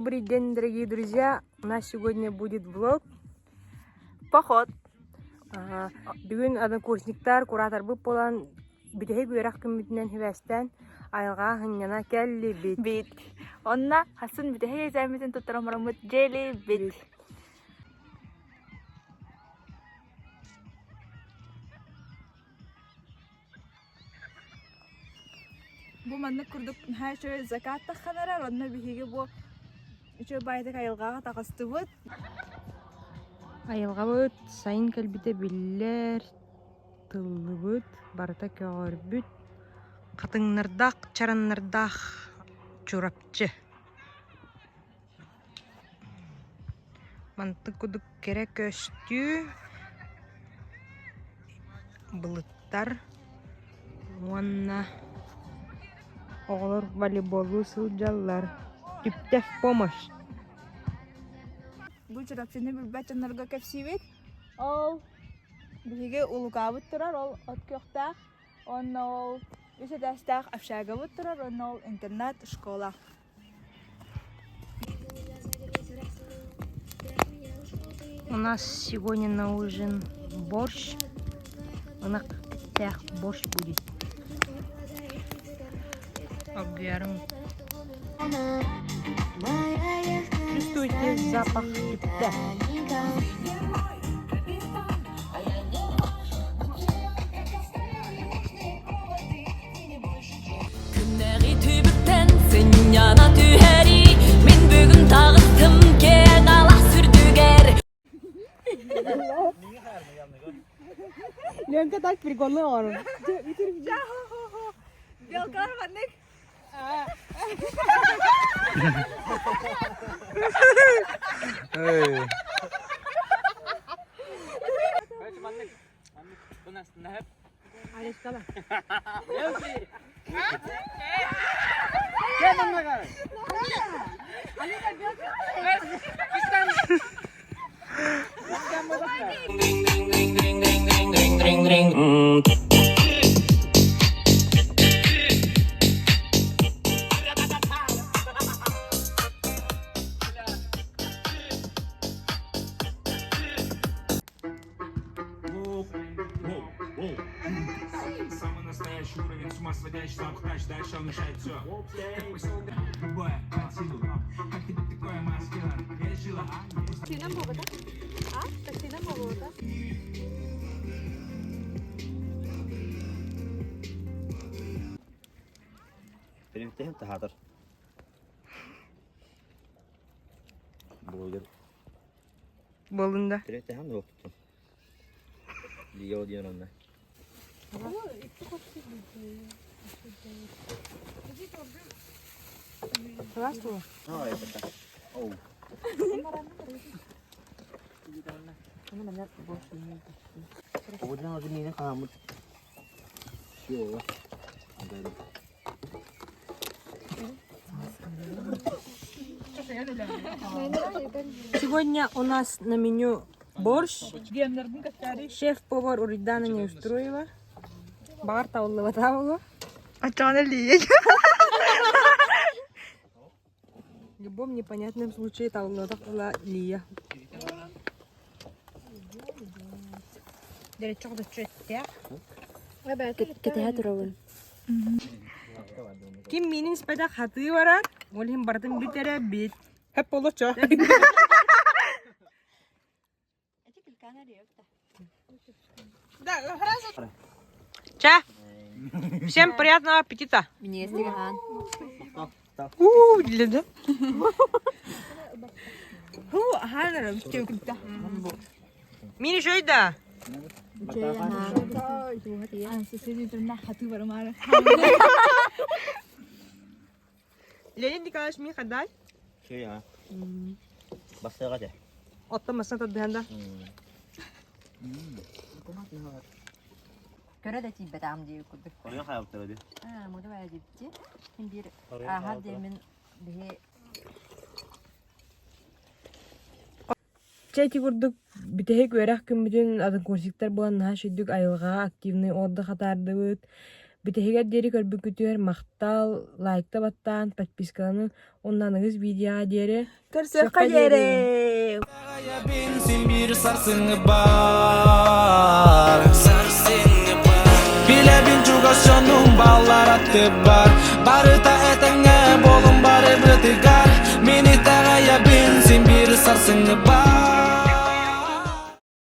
Добрый день, дорогие друзья! У нас сегодня будет влог. Поход. Ага. Бүгүн однокурсниктар кураторбыт буолан бүтэһик үөрэх күммүтүнэн сибээстээн айылҕа сынньана кэллибит. Бит. Онно хасын бүтэһик экзаменмытын туттаран бараммыт дьиэлибит. Бу маннык курдук наһаа үчүгэй закат таххан эрэр, онно биһиги бу үчүгэй баайдык айылҕаҕа таҕыстыбыт. Айылҕабыт сайын кэлбитэ биллэр, тыллыбыт, барыта көҕөрбүт, хатыҥнардаах, чараннардаах Чурапчы. Мантык курдук кэрэ көстүү, былыттар уонна оҕолор волейболлуу сылдьаллар. Түптэ в помощь! Бу Чурапчыны билбэт дьоннорго кэпсиибит. Ол биһиги улукаабыт турар, ол от күөхтээх, уонна ол үс этээстээх общагабыт турар, уонна ол интернат школа. У нас сегодня на ужин борщ. Ынах борщ будет. Обвярим. Чувствуете запах түптэ? Күннээҕи түбүктэн сынньана түһэрий Мин бүгүн таҕыстым киэҥ алаас үрдүгэр Ленка так прикольно оҥорор. Белкалар маннык Самый настоящий уровень, с ума сводящий запах, тач, дальше он мешает все. Как поселок, любая, под силу. Как тебе такое, моя скилла? Решила, а? Перемтehen таһаатар. Блогер. Буолунда. Перемтehen да туттун. Лио диэн онно. Ай, это. Оу. Оҕудьаҥ миинин хааммыт. Все. Сегодня у нас на меню борщ. Шеф-повар Уридана Неустроева. Баҕар табыллыбата буолуо. Оччоҕуна лиийэ. В любом непонятном случае табыллыбатах была Лия. Кэтэһэ турабын. Ким миинин испэтэх хатыы барар, ол иһин барытын бүтэрэ бит. Хэп болочо. Ча! Всем приятного аппетита! У, да? Мин еще да. Леонид Николаевич мин хадай? Шея. Бассыга де. Оттон масса тардыһан да. Көрө да тиийбэтэҕим дии курдук. Ойон хаалыптара ди. Аа, муду баа дибити. Мин биир ааһар диэмин биһи Чэ ити курдук бүтэһик үөрэх күммүтүн однокурсниктар буолан наһаа үчүгдүк айылҕаҕа активный отдых атаардыбыт. Бүтэһигэр диэри көрбүккүтүгэр махтал, лайкта баттаан, подпискаланын уонна аныгыс видеоҕа диэри Көрсүөххэ диэри! Син биир сарсыҥҥы бар Билэбин чугас дьонум баллар аттыбар Барыта этэ.